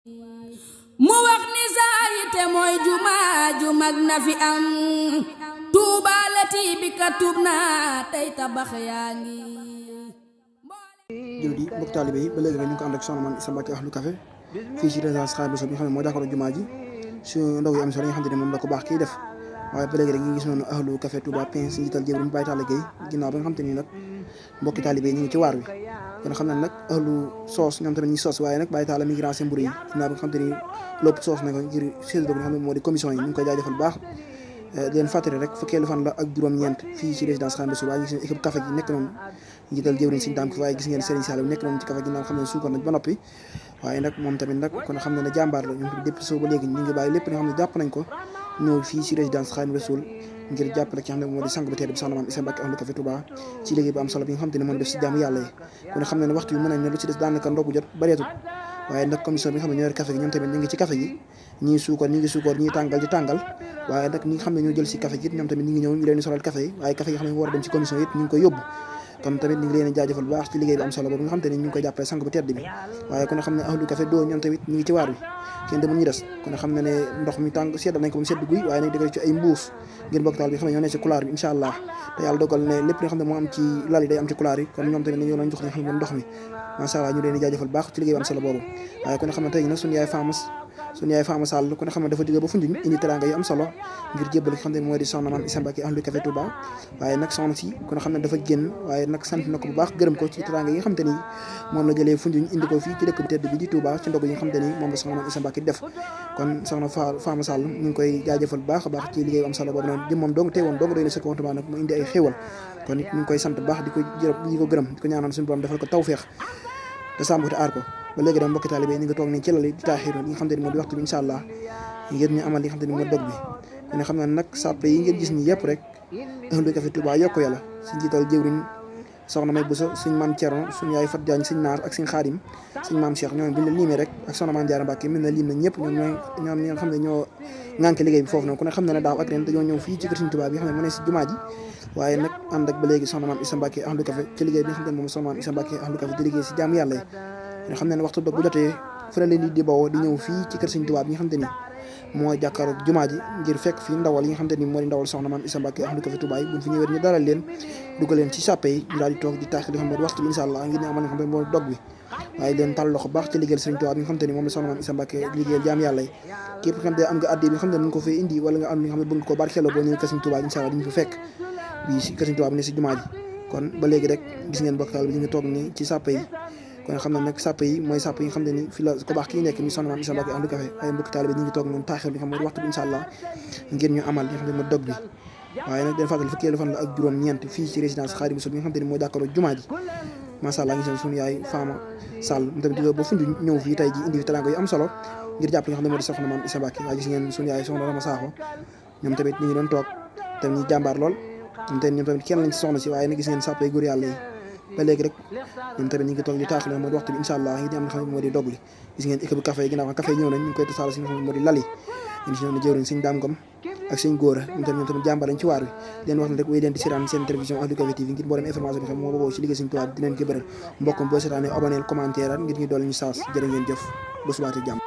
mu wax ni saayite mooy jumaa ju mag na fi am tuubaalati bi ka tuub naa tey tabax yaa ngi jëw di mbokk taalibe yi ba léegi rek ñu ngi ko ànd ak soxna Mame Issa Mbacké Ahlu Café fii ci résidence Xaadimu Rasuul bi nga xam ne moo jàkkaarloo jumaa ji su ndaw yu am solo yi nga xam ne moom la ko baax kii def waaye ba léegi rek ñu ngi gis noonu Ahlu Café Touba Pince si njiital jëwriñ Baye Talla Gueye ginnaaw ba nga xam te ni nag mbokki taalibe yi ñu ngi ci waar wi kon xam ne nag ahlu soos ñoom tamit ñi soos waaye nag Baye Talla mi ngi rancé mburu yi ginnaaw ba nga xam te ni lépp soos na ko ngir séddoo bi nga xam ne moo di commission yi ñu ngi koy jaajëfal bu baax di leen fàttali rek fukkeelu fan la ak juróom-ñeent fii ci résidence Xaadimu Rasuul waaye gis ngeen équipe café gi nekk noonu njiital jëwriñ Sëñ Daam waaye gis ngeen Serigne Saliou nekk noonu ci café gi naan xam ne suukar nañ ba noppi waaye nag moom tamit nag kon xam ne ne jàmbaar la ñoom tamit depuis soo ba léegi ñu ngi bàyyi lépp nga xam ne jàpp nañ ko ñëw fii ci résidence Xaadimu Rasuul ngir jàppale ki nga xam ne moo di sang bu tedd bi soxna Mame Issa Mbacké Ahlu Café Touba ci liggéey bu am solo bi nga xam te ne moom def si jaamu yàlla yi kon xam ne ne waxtu yu mën nañ ne lu ci des daanaka ndogu jot bareetul waaye nag commission bi nga xam ne ñoo yor café gi ñoom tamit ñu ngi ci café gi ñii suukar ñii tàngal di tàngal waaye nag ñi nga xam ne ñoo jël si café gi ñoom tamit ñi ngi ñëw ñu leen di solal café yi waaye café yi nga xam ne war a dem ci commission yëpp ñu ngi koy yóbbu kon tamit ñu ngi leen jaajëfal bu baax ci liggéey bi am solo boobu nga xam te ne ñu ngi koy jàppale sang bu tedd bi waaye kon xam ne Ahlu Café doo ñoom tamit ñu ngi ci waar wi kenn demul ñu des kon xam ne ne ndox mi tàng seddal nañ ko ba mu sedd guy waaye nag dëgg ci ay mbuus ngir bokk taal bi xam ne ñoo ne ci couloir bi incha allah te yàlla dogal ne lépp li nga xam ne moo am ci lal yi day am ci couloir yi kon ñoom tamit ñoo lañ jox li nga xam ne moom ndox mi macha allah ñu leen di jaajëfal baax ci liggéey bi am solo boobu waaye kon xam ne tey nag suñu yaay Fama Sall kon xam ne dafa jóge ba Foundiougne indi teranga yu am solo ngir jébbal ki xam ne mooy di soxna Mame Issa Mbacké Ahlu Café Touba waaye nag soxna si kon xam ne dafa génn waaye nag sant na ko bu baax gërëm ko ci teranga yi nga xam te ni moom la jëlee Foundiougne indi ko fii ci dëkk bu tedd bi di Touba ci ndog yi nga xam te ni moom la soxna Mame Issa Mbacké def kon soxna Fama Sall ñu ngi koy jaajëfal bu baax a baax ci liggéey bu am solo boobu noonu di moom dong teewoon dong doy na sëkk wantuma nag mu indi ay xéewal kon it ñu ngi koy sant bu baax di ko gërëm di ko ñaanal suñu borom defal ko tawfeex te sàmm ko te aar ko ba léegi dam mbokki taalibe ñu ngi toog ni ci lal di taaxiru li nga xam te ni moo di waxtu bi incha allah ngir ñu amal li nga xam te ni moo dog bi kon xam ne nag sàppe yi ngeen gis ni yëpp rek Ahlu Café Touba yokku yàlla si njiital jëwriñ soxna May Bousso suñ maam Thierno suñ yaay Fat Diagne suñ naar ak suñ Xaadim suñ maam Cheikh ñoom bu ñu la limee rek ak soxna Maam Jaara Mbàkke mën na lim na ñëpp ñoom ñi nga xam ne ñoo ŋànk liggéey bi foofu noonu ku ne xam ne ne daaw ak ren dañoo ñëw fii ci kër Sëñ Touba bi xam ne mu ne si jumaa ji waaye nag ànd ak ba léegi soxna Mame Issa Mbacké Ahlu Café ci liggéey bi nga xam ne moom soxna Mame Issa Mbacké Ahlu Café di liggéey si jaamu yàlla yi nga xam ne waxtu dog bu jotee fu la leen di bawoo di ñëw fii ci kër Sëñ Touba bi nga xam te ni moo jàkkaaroo jumaa ji ngir fekk fii ndawal yi nga xam te ni moo di ndawal soxna Mame Issa Mbacké Ahlu Café Touba yi buñ fi ñëwee ñu dalal leen dugal leen ci sàppe yi ñu daal di toog di taax li xam ne waxtu bi incha allah ngir ñu amal nga xam ne moo dog bi waaye leen tàll loxo baax ci liggéeyal Sëñ Touba bi nga xam te ni moom la soxna Mame Issa Mbacké liggéeyal jaam yàlla yi képp xam ne am nga addi bi nga xam ne mën ko fay indi wala nga am li nga xam ne bëgg ko barkeeloo boo ñëwee kër Sëñ Touba incha allah diñu fa fekk bi si kër Sëñ Touba bi ne si jumaa ji kon ba léegi rek gis ngeen bokkaal bi ñu ngi toog ni ci sàppe yi kon xam ne nag sàpp yi mooy sàpp yi nga xam ne ni fi la ko baax kii nekk ni soxna Mame Issa Mbacké Ahlu Café ay mbokki taalibe ñu ngi toog noonu taaxir li nga xam ne waxtu bi incha allah ngir ñu amal li nga xam ne mooy dog bi waaye nag den fàttali fukkeelu fan la ak juróom-ñeent fii ci résidence Xaadimu Rasuul bi nga xam te ni moo jàkkaarloo jumaa ji macha allah ngi seen suñu yaay Fama Sall mu tamit ba Foundiougne ñëw fii tey ji indi fi teranga yu am solo ngir jàpp li nga xam ne moo di soxna Mame Issa Mbacké waaye gis ngeen suñu yaay soxna Rama Sakho ñoom tamit ñu ngi doon toog tamit ñu jàmbaar lool ñoom tamit kenn lañ ci soxna si waaye nag gis ngeen sàpp yi góor yàlla yi ba léegi rek ñoom tamit ñu ngi toog di taaxle moo di waxtu bi incha allah ngi di am nga xam ne moo di dog li gis ngeen équipe café yi ginnaaw café yi ñëw nañ ñu ngi koy tasaare si nga xam ne moo di lali ñu si ñoom jëwriñ Sëñ Daam Ngom ak Sëñ Góora ñoom tamit jàmbaar lañ ci waar wi leen wax ne rek wéy leen di seetaan seen télévision Ahlu Café TV ngir mboolem information bi xam moo boboo ci liggéey Sëñ Tuubaa di leen ko bëral mbokkam boo seetaanee aboneel commentaire ngir ñu doole ñu saas jërë ngeen jëf ba subaati jàmm